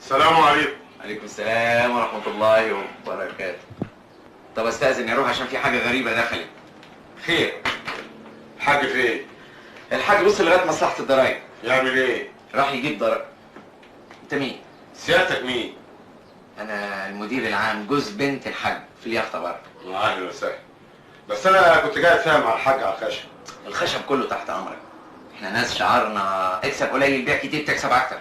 السلام عليكم. عليكم السلام ورحمة الله وبركاته. طب استأذن يا روح عشان في حاجة غريبة دخلت. خير. الحاج فين؟ الحاج وصل لغاية مصلحة الضرايب. يعمل ايه؟ راح يجيب ضرايب. انت مين؟ سيادتك مين؟ أنا المدير العام جوز بنت الحاج في اليافطة بره. أهلا وسهلا. بس أنا كنت جاي أتفاهم مع الحاج على الخشب. الخشب كله تحت أمرك. احنا ناس شعارنا اكسب قليل بيع كتير تكسب أكتر.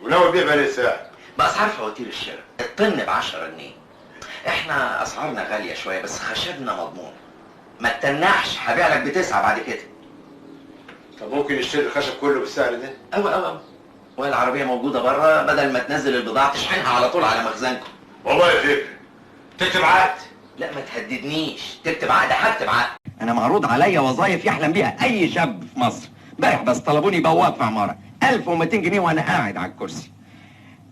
وناوي تبيع بقى ساعة؟ بأسعار فواتير الشراء، الطن ب 10 جنيه. احنا اسعارنا غالية شوية بس خشبنا مضمون. ما تتنحش، هبيع لك ب9 بعد كده. طب ممكن يشتري الخشب كله بالسعر ده؟ أوي أوي أوي. والعربية موجودة بره، بدل ما تنزل البضاعة تشحنها على طول على مخزنكم. والله فكرة. تكتب عقد؟ لا ما تهددنيش، تكتب عقد هكتب عقد. أنا معروض عليا وظايف يحلم بيها أي شاب في مصر. امبارح بس طلبوني بواب في عمارة، 1200 جنيه وأنا قاعد على الكرسي.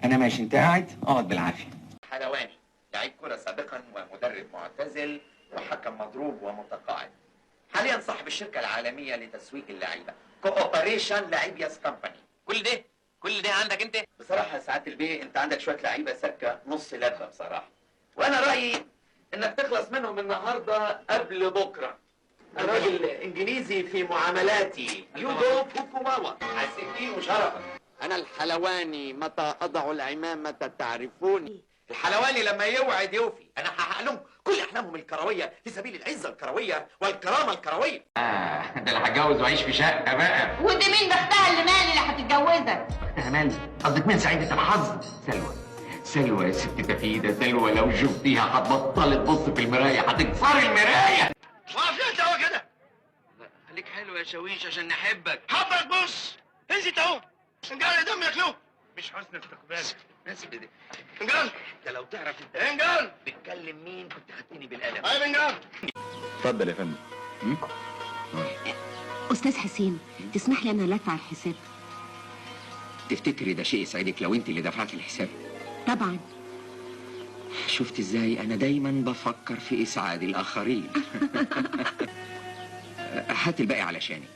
أنا ماشي، أنت قاعد؟ اقعد بالعافية. حلواني، لعيب كرة سابقا ومدرب معتزل وحكم مضروب ومتقاعد. حاليا صاحب الشركة العالمية لتسويق اللعيبة، Cooperation لعيبياس Company. كل ده؟ كل ده عندك أنت؟ بصراحة سعادة البيه أنت عندك شوية لعيبة سكة نص لفة بصراحة. وأنا رأيي إنك تخلص منهم النهاردة قبل بكرة. أنا راجل إنجليزي في معاملاتي. you go فوكوماوا على السكين وشرفك. أنا الحلواني متى أضع العمامة تعرفوني. الحلواني لما يوعد يوفي. أنا هحقق لهم كل أحلامهم الكروية في سبيل العزة الكروية والكرامة الكروية. ده أنا هتجوز وأعيش في شقة بقى. ودي مين بختها اللي مالي اللي هتتجوزك؟ بختها مالي؟ قصدك مين سعيدة الحظ؟ سلوى. سلوى يا ست تفيدة، سلوى لو شفتيها هتبطلي تبص في المراية، هتكسري المراية. واقف انت اهو كده. خليك حلو يا شاويش عشان نحبك. حبك بص، انزل اهو. انجل دم ياكلوه. مش حسن استقبالك. بس كده. انجل. انت لو تعرف انت انجل بتكلم مين كنت خدتني بالقلم. ايوه انجل. اتفضل يا فندم. أستاذ حسين، تسمح لي أنا اللي أدفع الحساب؟ تفتكري ده شيء يسعدك لو انت اللي دفعتي الحساب؟ طبعا. شفت ازاي انا دايما بفكر في اسعاد الاخرين. هات الباقي علشاني.